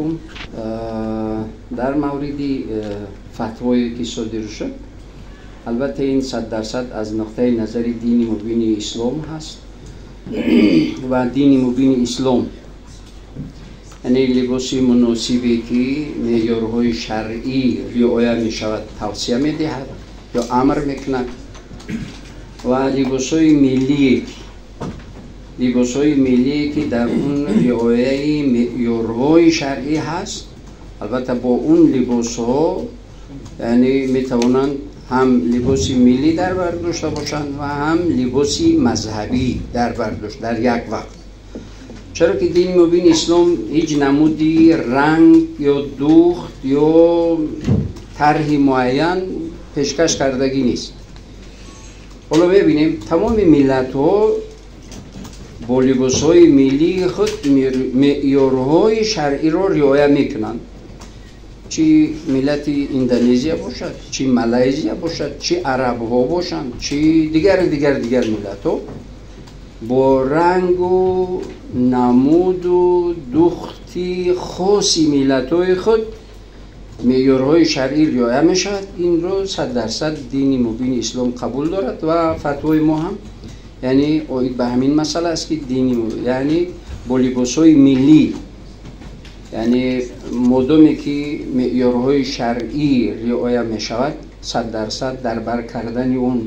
Алайкум. Дар мавриди фатвое ки содир шуд, албатта ин 100% аз нуқтаи назари дини мубини ислом ҳаст ва дини мубини ислом яъне либоси муносибе ки меъёрҳои шаръӣ риоя мешавад, тавсия медиҳад ё амр мекунад ва либосҳои миллие ки дар он риояи меъёрҳои шаръӣ ҳаст, албатта бо он либосҳо яъне метавонанд ҳам либоси миллӣ дар бар дошта бошанд ва ҳам либоси мазҳабӣ дар бар дошта дар як вақт, чаро ки дини мубини ислом ҳеҷ намуди ранг ё духт ё тарҳи муайян пешкаш кардагӣ нест. Ҳоло мебинем, тамоми миллатҳо бо либосҳои миллии худ меъёрҳои шаръиро риоя мекунанд, чӣ миллати Индонезия бошад, чӣ Малайзия бошад, чӣ арабҳо бошанд, чӣ дигар дигар дигар миллатҳо бо рангу намуду духти хоси миллатҳои худ меъёрҳои шаръӣ риоя мешавад. Инро 100% дини мубини ислом қабул дорад ва фатвои мо ҳам яъне оид ба ҳамин масъала аст, ки дини яъне бо либосҳои миллӣ, яъне модоме ки меъёрҳои шаръӣ риоя мешавад, 100% дар бар кардани он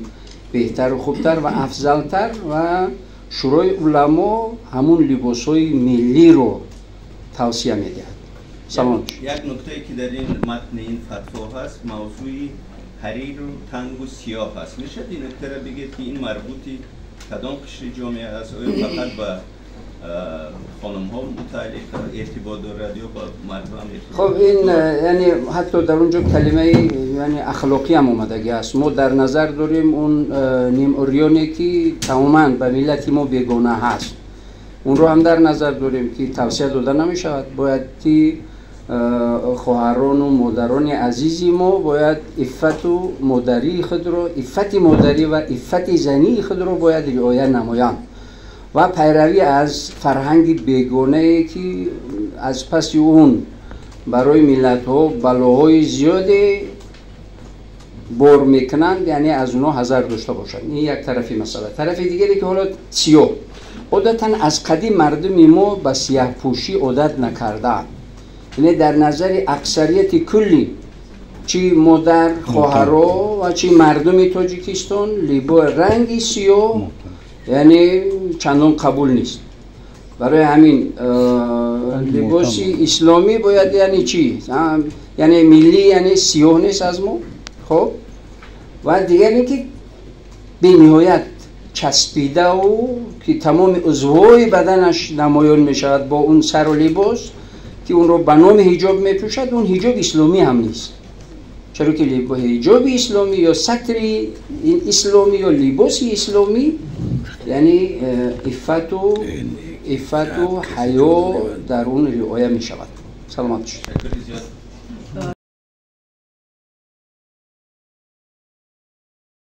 беҳтару хубтар ва афзалтар ва Шӯрои уламо ҳамун либосҳои миллиро тавсия медиҳад. Салом. Як нуктае ки дар ин матни ин фатво ҳаст, мавзӯи ҳариру тангу сиёҳ ҳаст. Мешавад ин нуктаро бигӯед, ки ин марбути кадом қишри ҷомеа аст? Оё фақат ба хонумҳо мутааллиқ иртибот дорад ё ба мардҳам? Хоб, ин яъне ҳатто дар он ҷо калимаи яъне ахлоқӣ ҳам омадагӣ аст. Мо дар назар дорем он нимурёне ки тамоман ба миллати мо бегона ҳаст, онро ҳам дар назар дорем, ки тавсия дода намешавад. Бояд ки хоҳарону модарони азизи мо бояд иффату модарии худро, иффати модарӣ ва иффати зании худро бояд риоя намоянд ва пайравӣ аз фарҳанги бегонае, ки аз паси он барои миллатҳо балоҳои зиёде бор мекунанд, яъне аз онҳо ҳазар дошта бошанд. Ин як тарафи масъала. Тарафи дигаре ки ҳоло сиёҳ, одатан аз қадим мардуми мо ба сияҳпӯшӣ одат накардаанд, яъне дар назари аксарияти куллӣ, чӣ модар, хоҳаро ва чӣ мардуми Тоҷикистон, либо ранги сиёҳ яъне чандон қабул нест. Барои ҳамин либоси исломӣ бояд яъне чӣ, яъне миллӣ, яъне сиёҳ нест аз мо. Хоб, ва дигар ин ки бениҳоят часпидаву ки тамоми узвҳои баданаш намоён мешавад бо он сару либос, ки онро ба номи ҳиҷоб мепӯшад, он ҳиҷоби исломӣ ҳам нест, чаро ки ҳиҷоби исломӣ ё сатри исломӣ ё либоси исломӣ яъне иффату ҳаё дар он риоя мешавад. Саломат бошед.